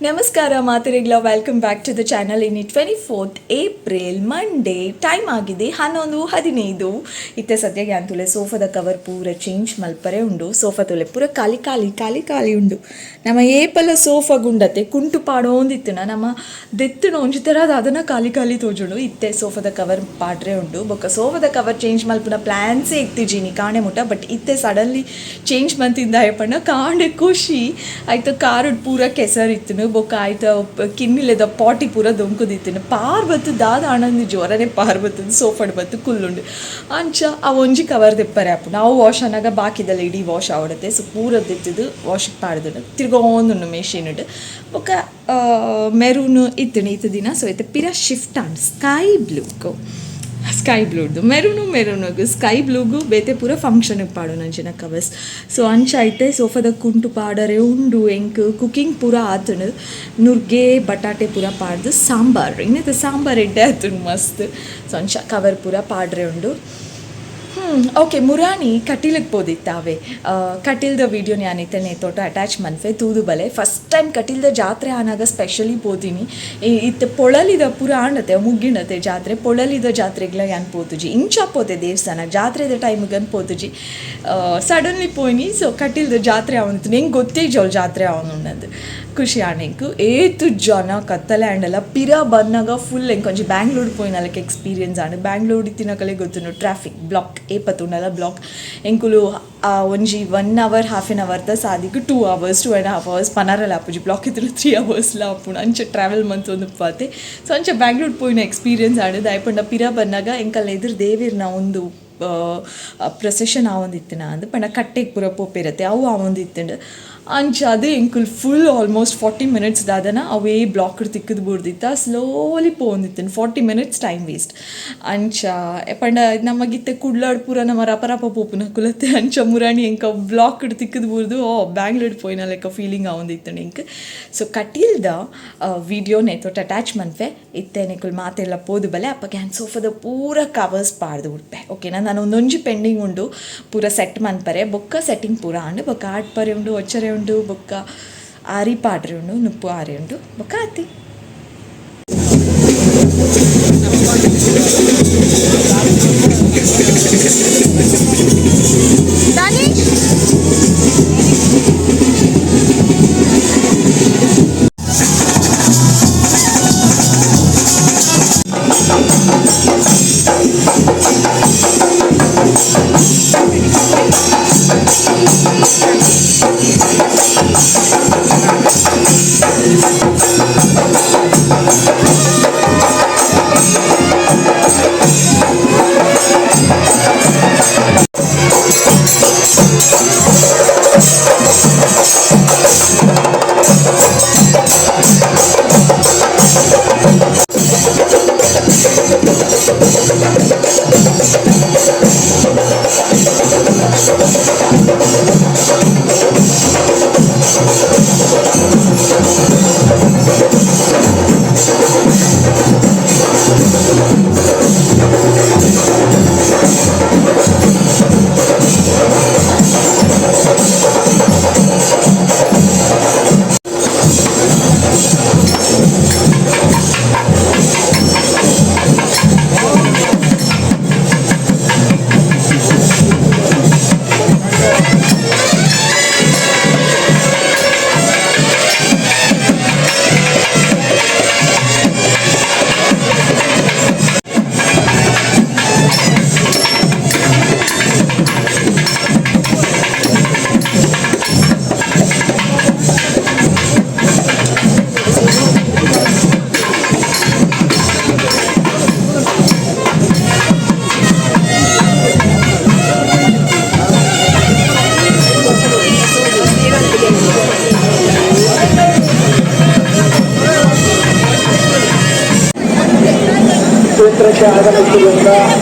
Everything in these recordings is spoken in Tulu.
ನಮಸ್ಕಾರ ಮಾತೆರೆಗ್ಲ, welcome back to the channel. ಇನಿ 24th April, Monday. Time ಆಗಿದೆ 11:15. ಇತ್ತೆ ಸದ್ಯಗೆ ಅಂತುಲೆ ಸೋಫಾದ ಕವರ್ ಪೂರ ಚೇಂಜ್ ಮಲ್ಪರೆ ಉಂಡು. ಸೋಫಾ ತೂಲೆ, ಪೂರ ಖಾಲಿ ಖಾಲಿ ಖಾಲಿ ಖಾಲಿ ಉಂಡು. ನಮ್ಮ ಏಪಲ ಸೋಫಾ ಗುಂಡತೆ ಕುಂಟು ಪಾಡೋಂದಿತ್ತುನ ನಮ್ಮ ದೆತ್ತುನ ಒಂಜಿ ಥರ ಅದನ್ನ ಖಾಲಿ ಖಾಲಿ ತೋಜುಂಡು. ಇತ್ತೆ ಸೋಫಾದ ಕವರ್ ಪಾಡ್ರೆ ಉಂಡು. ಬೊಕ್ಕ ಸೋಫಾದ ಕವರ್ ಚೇಂಜ್ ಮಲ್ಪುನ ಪ್ಲ್ಯಾನ್ಸೇ ಇತ್ತಿಜಿ ಕಾಣೆ ಮುಟ್ಟ. ಬಟ್ ಇತ್ತೆ ಸಡನ್ಲಿ ಚೇಂಜ್ ಮಂತಿಂದ ಪಂಡ ಕಾಂಡೆ ಖುಷಿ ಆಯ್ತು. ಕಾರುಡ್ ಪೂರ ಕೆಸರು ಇತ್ತುನು. ಬೊಕ್ಕ ಆಯ್ತ ಕಿನ್ನಿಲೆದ ಪಾಟಿ ಪೂರ ದೊಂಕುದಿತ್ತುನು. ಪಾರ್ ಬತ್ತು ದಾದ ಆನಂದ್ ಜೋರನೆ ಪಾರ್ ಬತ್ತುದು ಸೋಫಾಡ್ ಬತ್ತು ಕುಲ್ಲುಂಡು. ಅಂಚ ಆ ಒಂಜಿ ಕವರ್ ದೆಪ್ಪರೆ ಆಪುಂಡು. ಅವು ವಾಶ್ ಆನಾಗ ಬಾಕಿದೆಲ್ಲ ಇಡೀ ವಾಶ್ ಆವಡತೆ. ಸೊ ಪೂರ ದೆತ್ತುದು ವಾಶಿಗೆ ಪಾಡ್ದುಂಡು, ತಿರ್ಗೋಂದುಂಡು ಮೆಷಿನ್. ಬೊಕ್ಕ ಮೆರೂನ್ ಇತ್ತುಂಡು ಇತ್ತು ದಿನ. ಸೊ ಇತ್ತೆ ಪಿರ ಶಿಫ್ಟ್ ಆಂಡ್ ಸ್ಕೈ ಬ್ಲೂಕು. ಸ್ಕೈ ಬ್ಲೂಡ್ದು ಮೆರೂನು, ಮೆರೂನುಗು ಸ್ಕೈ ಬ್ಲೂಗು ಬೇತೆ ಪೂರ ಫಂಕ್ಷನ್ ಪಾಡುನಂಚಿನ ಕವರ್ಸ್. ಸೊ ಅಂಚ ಐತೆ ಸೋಫಾದ ಕುಂಟು ಪಾಡರೆ ಉಂಡು. ಎಂಕ್ ಕುಕಿಂಗ್ ಪೂರ ಆತುಂಡು. ನುರ್ಗೆ ಬಟಾಟೆ ಪೂರ ಪಾಡ್ದು ಸಾಂಬಾರ್. ಇನ್ನಿತ ಸಾಂಬಾರ್ ಎಡ್ಡೆ ಆತುಂಡು ಮಸ್ತ್. ಸೊ ಅಂಚ ಕವರ್ ಪೂರ ಪಾಡ್ರೆ ಉಂಡು. ಓಕೆ, ಮುರಾಣಿ ಕಟೀಲಿಗೆ ಪೋದಿತ್ತಾವೆ. ಕಟೀಲ್ದ ವೀಡಿಯೋ ನಾನು ಇತ್ತನೆ ತೋಟ ಅಟ್ಯಾಚ್ ಮನ್ಫೆ, ತೂದು ಬಲೆ. ಫಸ್ಟ್ ಟೈಮ್ ಕಟೀಲ್ದ ಜಾತ್ರೆ ಆನಾಗ ಸ್ಪೆಷಲಿ ಪೋತೀನಿ. ಇತ್ತೆ ಪೊಳಲಿದ ಪೂರ ಆಂಡತೆ, ಮುಗ್ಗಿಂಡತೆ ಜಾತ್ರೆ. ಪೊಳಲಿದ ಜಾತ್ರೆಗ್ಲ ಯಾನ್ ಪೋತುಜಿ. ಇಂಚ ಪೋತೆ ದೇವಸ್ಥಾನ, ಜಾತ್ರೆದ ಟೈಮ್ಗನ್ ಪೋತುಜಿ. ಸಡನ್ಲಿ ಪೋಯಿನಿ. ಸೊ ಕಟೀಲ್ದ ಜಾತ್ರೆ ಆವೊಂದಿತ್ತು. ಎಂಕ್ ಗೊತ್ತೇ ಇಜ್ಜಿ ಅವ್ಳು ಜಾತ್ರೆ ಆವೊಂದುಂಡಂದ್. ಖುಷಿ ಆಂಡ್ ಎಂಕ್. ಏತು ಜನ, ಕತ್ತಲೆ ಆಂಡಲ ಪಿರ ಬನ್ನಗ ಫುಲ್ ಎಂಕ್ ಒಂಜಿ ಬ್ಯಾಂಗ್ಳೂರ್ ಪೋಯಿನಲಕ ಎಕ್ಸ್ಪೀರಿಯನ್ಸ್ ಆಂಡ್. ಬ್ಯಾಂಗ್ಳೂರ್ ಇತ್ತಿನಕಲೆ ಗೊತ್ತುಂಡು, ಟ್ರಾಫಿಕ್ ಬ್ಲಾಕ್ ಏಪ ತೂಂಡಲ ಬ್ಲಾಕ್. ಎಂಕುಲು ಒಂಜಿ 1 ಅವರ್ ಹಾಫ್ ಎನ್ ಅವರ್ದ ಸಾದಿಗ್ 2 hours, 2.5 hours ಪನರಲ ಆಪುಜಿ. ಬ್ಲಾಕ್ ಇತ್ತುಂಡ 3 ಅವರ್ಸ್ಲ ಆಪುಂಡು. ಅಂಚ ಟ್ರಾವೆಲ್ ಮಂತೊಂದು ಉಪ್ಪಾತೆ. ಸೊ ಅಂಚ ಬ್ಯಾಂಗ್ಳೂರ್ ಪೋಯಿನ ಎಕ್ಸ್ಪೀರಿಯನ್ಸ್ ಆಂಡ್. ದಾಯೆ ಪಂಡ ಪಿರ ಬನ್ನಗ ಎಂಕಲ್ನ ಎದುರು ದೇವೆರ್ನ ಒಂದು ಪ್ರೊಸೆಷನ್ ಆವೊಂದಿತ್ತಿನ ಅಂದ್ ಪಂಡ ಕಟ್ಟೆಗ್ ಪೂರ ಪೋಪೆರತ್ತೆ, ಅವು ಆವೊಂದಿತ್ತುಂಡು. ಅಂಚ ಅದು ಎಂಕುಲು ಫುಲ್ ಆಲ್ಮೋಸ್ಟ್ 40 ಮಿನಿಟ್ಸ್ ದಾದನ ಅವೇ ಬ್ಲಾಕ್ಡ್ ತಿಕ್ಕುದು ಬೂರ್ದಿತ್ತ, ಸ್ಲೋಲಿ ಪೋವೊಂದಿತ್ತುಂಡು. 40 ಮಿನಿಟ್ಸ್ ಟೈಮ್ ವೇಸ್ಟ್. ಅಂಚ ಪಂಡ ನಮಗಿತ್ತೆ ಕುಡ್ಲಾಡ್ ಪೂರ ನಮ್ಮ ರಪ ರಪ ಪೋಪುನಕುಲತ್ತೆ. ಅಂಚ ಮುರಾಣಿ ಎಂಕ ಬ್ಲಾಕ್ಡ್ ತಿಕ್ಕುದು ಬೂರ್ದು, ಓ ಬ್ಯಾಂಗ್ಳೂರ್ ಪೋಯಿನ ಲೆಕ್ಕ ಫೀಲಿಂಗ್ ಆವೊಂದಿತ್ತುಂಡು ಎಂಕ್. ಸೊ ಕಟೀಲ್ದ ವೀಡಿಯೋ ನೇತೊಟ್ಟು ಅಟ್ಯಾಚ್ ಮನ್ಪೆ. ಇತ್ತೆ ನಿಕುಲು ಮಾತೆಲ್ಲ ಪೋದು ಬಲೆ. ಅಪ್ಪಗೆ ಹ್ಯಾಂಡ್ ಸೋಫಾದ ಪೂರ ಕವರ್ಸ್ ಪಾಡ್ದು ಉಡ್ಪೆ, ಓಕೆನಾ? ನಾನು ಒಂದೊಂಜಿ ಪೆಂಡಿಂಗ್ ಉಂಡು, ಪೂರ ಸೆಟ್ ಮನ್ಪರೆ. ಬೊಕ್ಕ ಸೆಟ್ಟಿಂಗ್ ಪೂರ ಆಂಡ್. ಬೊಕ್ಕ ಆಟ್ಪರೆ ಉಂಡು, ಒಚ್ಚರೆ ಉಂಡು, ಬೊಕ್ಕ ಆರಿ ಪಾಡ್ರೆ ಉಂಡು, ನುಪ್ಪು ಆರಿ ಉಂಡು. ಬೊಕ್ಕ ಆತಿ. ಕ್ಷೇತ್ರಕ್ಕೆ ಆಗಮಿಸಿರುವಂಥ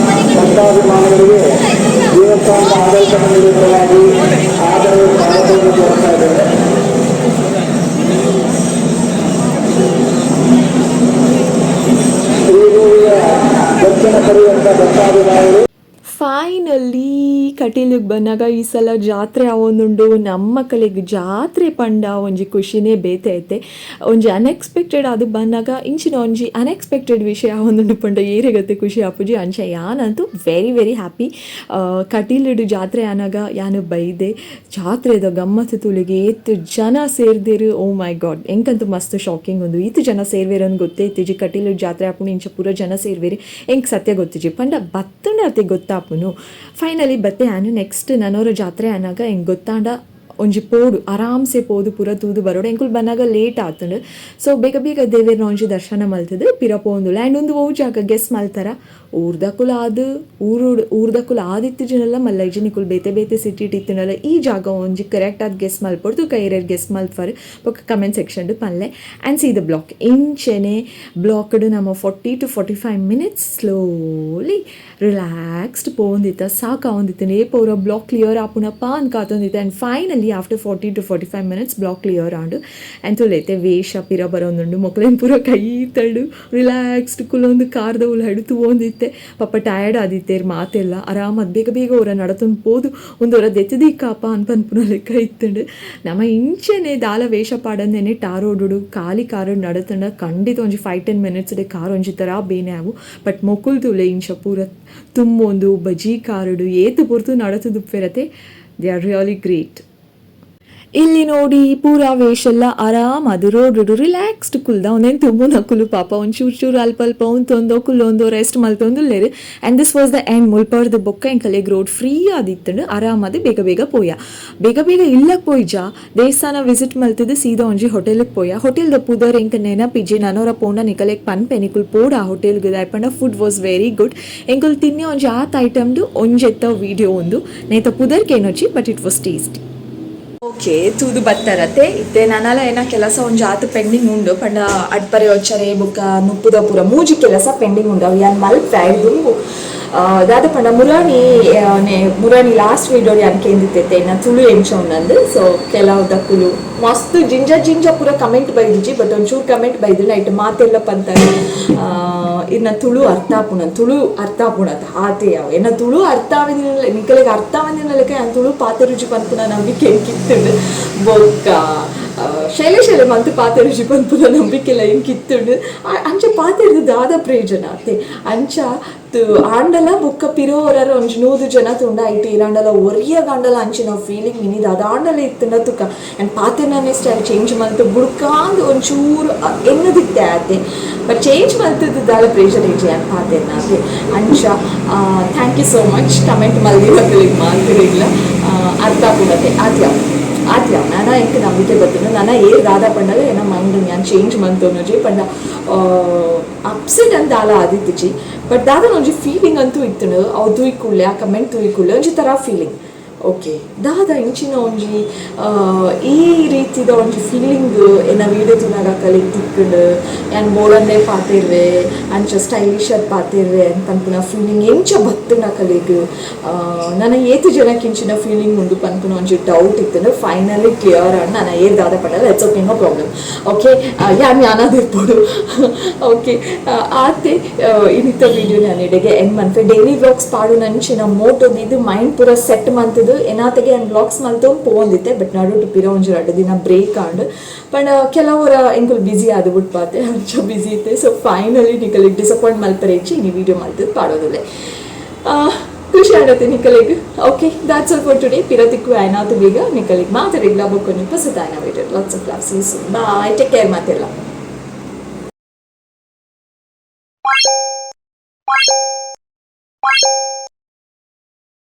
ಭಕ್ತಾಭಿಮಾನಿಗಳಿಗೆ ದೇವಸ್ಥಾನದ ಆಡಳಿತ ಮಂಡಳಿ ಪರವಾಗಿ ಆದರದ ಸ್ವಾಗತವನ್ನು ಕೋರ್ತಾ ಇದ್ದೇವೆ. ಶ್ರೀದೇವಿಯ ದರ್ಶನ ಪಡೆಯುವಂಥ ಭಕ್ತಾಭಿಮಾನಿಗಳು ಫೈನಲಿ ಫೈನಲಿ ಕಟೀಲಿಗೆ ಬನ್ನಾಗ ಈ ಸಲ ಜಾತ್ರೆ ಆವೊಂದುಂಡು. ನಮ್ಮ ಕಲೆಗ್ ಜಾತ್ರೆ ಪಂಡ ಒಂಜಿ ಖುಷಿನೇ ಬೇತೆ ಐತೆ. ಒಂಜಿ ಅನ್ಎಕ್ಸ್ಪೆಕ್ಟೆಡ್ ಅದು ಬನ್ನಾಗ ಇಂಚಿನ ಒಂಜಿ ಅನ್ಎಕ್ಸ್ಪೆಕ್ಟೆಡ್ ವಿಷಯ ಆವೊಂದುಂಡು ಪಂಡ ಏರೆಗತ್ತೆ ಖುಷಿ ಆಪುಜಿ? ಅಂಚ ಯಾನಂತೂ ವೆರಿ ವೆರಿ ಹ್ಯಾಪಿ. ಕಟೀಲುಡು ಜಾತ್ರೆ ಆನಾಗ ಯಾನು ಬೈದೆ. ಜಾತ್ರೆದ ಗಮ್ಮತ್ತು ತೂಲೆಗೆ, ಏತ್ ಜನ ಸೇರ್ದೇರು! ಓ ಮೈ ಗಾಡ್, ಎಂಕಂತೂ ಮಸ್ತ್ ಶಾಕಿಂಗ್ ಉಂದು. ಈತ್ ಜನ ಸೇರ್ವೇರು ಅಂದ್ ಗೊತ್ತೇ ಇತ್ತಿಜಿ. ಕಟೀಲು ಜಾತ್ರೆ ಆಪುಂಡು, ಇಂಚ ಪೂರ ಜನ ಸೇರ್ವೇರು, ಎಂಕ್ ಸತ್ಯ ಗೊತ್ತಿಜಿ. ಪಂಡ ಬತ್ತುಂಡ ಅತೆ ಗೊತ್ತಾಪುನು. ಫೈನಲಿ ಬತ್ತೆ ಯಾನು. ನೆಕ್ಸ್ಟ್ ನನೊರ ಜಾತ್ರೆ ಆನಾಗ ಎಂಕ್ ಗೊತ್ತಾಂಡ ಒಂಜಿ ಪೋಡು, ಆರಾಮ್ಸೆ ಪೋದು ಪೂರ ತೂದು ಬರೋಡು. ಎಂಕುಲು ಬನ್ನಾಗ ಲೇಟ್ ಆತುಂಡು. ಸೊ ಬೇಗ ಬೇಗ ದೇವೆರ್ನ ಒಂಜಿ ದರ್ಶನ ಮಲ್ತುದು ಪಿರ ಪೋವೊಂದುಲ್ಲ. ಆ್ಯಂಡ್ ಉಂದು ಒವು ಜಾಗ ಗೆಸ್ ಮಲ್ತಾರ? ಊರ್ದಕುಲು ಆದ್, ಊರುಡು ಊರ್ದಕುಲು ಆದಿತ್ತಿಜಿನಲ್ಲ ಮಲ್ಲ ಇಜ್ಜಿ, ನಿಕುಲು ಬೇತೆ ಬೇತೆ ಸಿಟಿಟ್ ಇತ್ತಿನಲ್ಲ, ಈ ಜಾಗ ಒಂಜಿ ಕರೆಕ್ಟ್ ಆದ್ ಗೆಸ್ ಮಲ್ಪೊಡು. ಕೈರೇರ್ ಗೆಸ್ ಮಲ್ಪರ್ ಬೊಕ್ಕ ಕಮೆಂಟ್ ಸೆಕ್ಷನ್ ಪನ್ಲೆ. ಆ್ಯಂಡ್ ಸಿ the block, ಇಂಚೆನೆ ಬ್ಲಾಕ್ಡ್ ನಮ್ಮ 40 to 45 minutes slowly relaxed ಪೋವೊಂದಿತ್ತ. ಸಾಕಾವೊಂದಿತ್ತು. ಏಪ ಪೂರ ಬ್ಲಾಕ್ ಕ್ಲಿಯರ್ ಆಪುನಪ್ಪ ಅಂದ್ ಕಾತೊಂದಿತ್ತೆ. And finally after 40 to 45 minutes block clear and and ತೂಲೈತೆ, ವೇಷ ಪಿರ ಬರೋಂದುಂಡು. ಮೊಕ್ಲೆನ್ ಪೂರ ಕೈ ತಳ್ಳು ರಿಲ್ಯಾಕ್ಸ್ಡ್ ಕುಲೊಂದು ಕಾರ್ದ ಉಲೈಡ್ ತೂವೊಂದಿತ್ತೆ. ಪಾಪ ಟಯರ್ಡ್ ಆದಿತ್ತೇರ್ ಮಾತೆಲ್ಲ. ಆರಾಮಾದ್ ಬೇಗ ಬೇಗ ಒರ ನಡತೊಂದು ಪೋದು ಒಂದು ಒರ ದೆತ್ತದೀಕಾಪ ಅನ್ ಪನ್ಪುನ ಲೆಕ್ಕ ಇತ್ತುಂಡು. ನಮ ಇಂಚೆನೆ ದಾಲ ವೇಷ ಪಾಡಂದೇನೆ ಟಾರ್ ರೋಡುಡು ಖಾಲಿ ಕಾರುಡು ನಡತುಂಡ ಖಂಡಿತ ಒಂಜಿ 5-10 ಮಿನಿಟ್ಸ್ ಕಾರ್ ಒಂಜಿ ಥರ ಬೇನೆ ಆವು. ಬಟ್ ಮೊಕುಲು ತೂಲೆ, ಇಂಚ ಪೂರ ತುಂಬೊಂದು ಬಜಿ ಕಾರುಡು ಏತು ಪೊರ್ತು ನಡತುದುಪ್ಪೆರತೆ. They are really great. ಇಲ್ಲಿ ನೋಡಿ, ಪೂರ ವೇಷ ಎಲ್ಲ ಆರಾಮ್ ಅದು ರೋಡ್ ರಿಲ್ಯಾಕ್ಸ್ಡ್ ಕುಲ್ದ. ಒಂದೇನು ತುಂಬುನಕುಲು ಪಾಪ ಒಂದು ಚೂರು ಚೂರು ಅಲ್ಪ ಅಲ್ಪ ಉಂತೊಂದು ಕುಲ್ಲೊಂದು ರೆಸ್ಟ್ ಮಲ್ತೊಂದುಲ್ಲೆರ್. And this was the end. ಮುಲ್ಪರ್ದು ಬೊಕ್ಕ ಎಂಕಲೆಗ್ ರೋಡ್ ಫ್ರೀ ಆದಿತ್ತುಂಡು. ಆರಾಮಾದ್ ಬೇಗ ಬೇಗ ಪೋಯ. ಬೇಗ ಬೇಗ ಇಲ್ಲಕ್ ಪೋಯ್ಜ, ದೇವಸ್ಥಾನ ವಿಸಿಟ್ ಮಲ್ತದು ಸೀದಾ ಒಂಜಿ ಹೋಟೆಲ್ಗೆ ಪೋಯ. ಹೋಟೆಲ್ದ ಪುದರ್ ಎಂಕ್ ನೆನಪಿಜ್ಜಿ. ನನೊರ ಪೋಂಡ ನಿಕಲೆಗ್ ಪನ್ಪೆ, ನಿಕುಲು ಪೋಡ ಆ ಹೋಟೆಲ್ಗೆ. ಪಂಡ ಫುಡ್ ವಾಸ್ ವೆರಿ ಗುಡ್. ಎಂಕುಲು ತಿನ್ನಿ ಒಂಜಿ ಆತ್ ಐಟಮ್ದು ಒಂಜೆತ್ತ ವೀಡಿಯೋ ಉಂದು. ನೇತ ಪುದರ್ ಕೇನೊಚ್ಚಿ, but it was tasty. Okay, ತೂದು ಬತ್ತಾರತೆ. ಇತ್ತೆ ನನಲ ಏನ ಕೆಲಸ ಒಂಜಿ ಆತ್ ಪೆಂಡಿಂಗ್ ಉಂಡು. ಪಂಡ ಅಡ್ಪರೆ ಒಚ್ಚರೆ ಬೊಕ್ಕ ನುಪ್ಪುದ ಪೂರ ಮೂಜಿ ಕೆಲಸ ಪೆಂಡಿಂಗ್ ಉಂಡು. ಅವು ಯಾನ್ ಮಲ್ಪೆ. ದುಂಬು ದಾದ ಪಂಡ ಮುರಾಣಿ ಮುರಾಣಿ ಲಾಸ್ಟ್ ವೀಡಿಯೋ ಯಾನ್ ಕೇಂದಿತ್ತೈತೆ, ಎನ್ನ ತುಳು ಎಂಚ ಉಂಡಂದು. ಸೊ ಕೆಲವು ದಕ್ಕುಲು ಮಸ್ತ್ ಜಿಂಜ ಜಿಂಜ ಪೂರ ಕಮೆಂಟ್ ಬೈದಿಜಿ, ಬಟ್ ಒಂಚೂರು ಕಮೆಂಟ್ ಬೈದು ನೈಟ್ ಮಾತೆಲ್ಲ ಪಂತಾರೆ, ಇನ್ನ ತುಳು ಅರ್ಥ ಆಪುಣ, ತುಳು ಅರ್ಥ ಆಪುಣ ಆತೆ. ಯಾವ ಎನ್ನ ತುಳು ಅರ್ಥ ಆವಿನ, ನಿಕಲೆಗ್ ಅರ್ಥ ಆವಂದಿನ ಲೆಕ್ಕ ಯಾನ್ ತುಳು ಪಾತೆರುಜಿ ಪನ್ಪುನ ನಂಬಿಕೆ ಎಂಕಿತ್ತುಂಡು. ಬೊಕ್ಕ ಶೈಲೆ ಶೈಲೆ ಮಂತ್ ಪಾತೆರುಜಿ ಪನ್ಪುನ ನಂಬಿಕೆಲ ಎಂಕಿತ್ತುಂಡು. ಅಂಚ ಪಾತೆರ್ದು ದಾದ ಪ್ರಯೋಜನ ಅತ್ತೆ? ಅಂಚ ಆಂಡಲ ಬೊಕ್ಕ ಪಿರೋರರ ಒಂಜಿ 100 ಜನ ತುಂಡ ಐಟ್ ಏರಾಂಡಲ ಒರಿಯ ಗಾಂಡಲ ಅಂಚಿನ ಫೀಲಿಂಗ್ ಮಿನಿದ ಅದಾಂಡಲ ಇತ್ತುಂಡ ತುಕ ಆ್ಯಂಡ್ ಪಾತೆರ್ನೇ ಸ್ಟೈಲ್ ಚೇಂಜ್ ಮಲ್ತು ಬುಡ್ಕಾಂದ್ ಒಂಚೂರು ಎನ್ನದಿತ್ತೆ ಆತೆ. ಬಟ್ ಚೇಂಜ್ ಮಲ್ತದ್ದು ದಾಲ ಪ್ರಯೋಜನ ಇಜ್ಜಿ ಯಾನ್ ಪಾತೆರ್ನ ಅತೆ. ಅಂಚ thank you so much comment ಮಲ್ದಿನಕುಲೆಗ್ ಮಾತೆರೆಗ್ಲ. ಅರ್ಥ ಆಪುಂಡತೆ. ಆತ್ಯ ಆತ್ಯ ನಾನ ಎಂಕ್ ನಂಬಿಕೆ ಬತ್ತುಂಡು. ನನ ಏರ್ ದಾದ ಪಂಡಲ ಎನ್ನ ಮೈಂಡ್ ಯಾನ್ ಚೇಂಜ್ ಮಂತೊನುಜಿ. ಪಂಡ ಅಪ್ಸೆಟ್ ಅಂತ ದಾಲ ಆದಿತ್ತಿಜಿ, ಬಟ್ ದಾದನ ಒಂಜಿ ಫೀಲಿಂಗ್ ಅಂತೂ ಇತ್ತುಂಡು. ಅವು ತೂಯ್ಕುಳ್ಳೆ, ಆ ಕಮೆಂಟ್ ತೂಯ್ಕುಳ್ಳೆ ಒಂಜಿ ಥರ ಫೀಲಿಂಗ್. ಓಕೆ, ದಾದ ಇಂಚಿನ ಒಂಜಿ ಈ ರೀತಿದ ಒಂಜಿ ಫೀಲಿಂಗ್ ಎನ್ನ ವೀಡಿಯೋ ತೂನಾಗ ಕಲಿಗ್ ತಿಕ್ಕುಂಡು. ಯಾನ್ ಬೋಳಂದೇ ಪಾತೆರ್ವೆ, ಅಂಚ ಸ್ಟೈಲಿಶ್ ಆದ್ ಪಾತೆರ್ವೆ ಅಂತ ಪನ್ಪುನ ಫೀಲಿಂಗ್ ಎಂಚ ಬತ್ತುಂಡು ಅಕಲೆಗ್? ನನ ಏತ್ ಜನಕ್ಕೆ ಇಂಚಿನ ಫೀಲಿಂಗ್ ಉಂಡು ಪನ್ಪುನ ಒಂಜಿ ಡೌಟ್ ಇತ್ತುಂಡು. ಫೈನಲಿ ಕ್ಲಿಯರ್ ಆಂಡ್. ನನ ಏರ್ ದಾದ ಪಂಡಲ it's okay, no problem. Okay, ಯಾನ್ ಯಾನಾದಿರ್ಪೊಡು. ಓಕೆ, ಆತೆ. ಇನ್ನಿತ್ತ ವೀಡಿಯೋ ನಾನು ಇಡೆಗೆ ಎಂಡ್ ಮನ್ಪೆ. ಡೈಲಿ ವ್ಲಾಗ್ಸ್ ಪಾಡು ನಂಚಿನ ಮೋಟೋ ಇದು ಮೈಂಡ್ ಪೂರ ಸೆಟ್ ಮಂತದು. ಏನಾತೆಗೆ ಯಾನ್ ವ್ಲಾಗ್ಸ್ ಮಲ್ತೊಂದು ಪೋವೊಂದಿತ್ತೆ. ಬಟ್ ನಡುಟು ಪಿರ ಒಂಜಿ ರಡ್ಡ್ ದಿನ ಬ್ರೇಕ್ ಆಂಡ್. ಪಂಡ ಕೆಲವರ ಎಂಕುಲು ಬ್ಯುಸಿ ಆದ್ ಬುಟ್ಪಾತೆ, ಅಂಚ ಬ್ಯುಸಿ ಇತ್ತೆ. ಸೊ ಫೈನಲಿ ನಿಕಲೆಗ್ ಡಿಸಪಾಯಿಂಟ್ ಮಲ್ಪರೆ ಇಜ್ಜಿ, ಇನಿ ವೀಡಿಯೋ ಮಲ್ತದ್ ಪಾಡೋದಿಲ್ಲ. ಖುಷಿ ಆಡತ್ತೆ ನಿಕಲೆಗ್. Okay, that's all for today. ಪಿರ ತಿಕ್ಕು ಆಯ್ನಾತು ಬೇಗ ನಿಕಲೆಗ್ ಮಾತೆರೆಗ್ಲಾ ಬೊಕ್ಕೊಂಜಿ ಪೊಸತಾಯ್ನ video. Lots of love, see, bye, take care ಮಾತೆಲ್ಲ.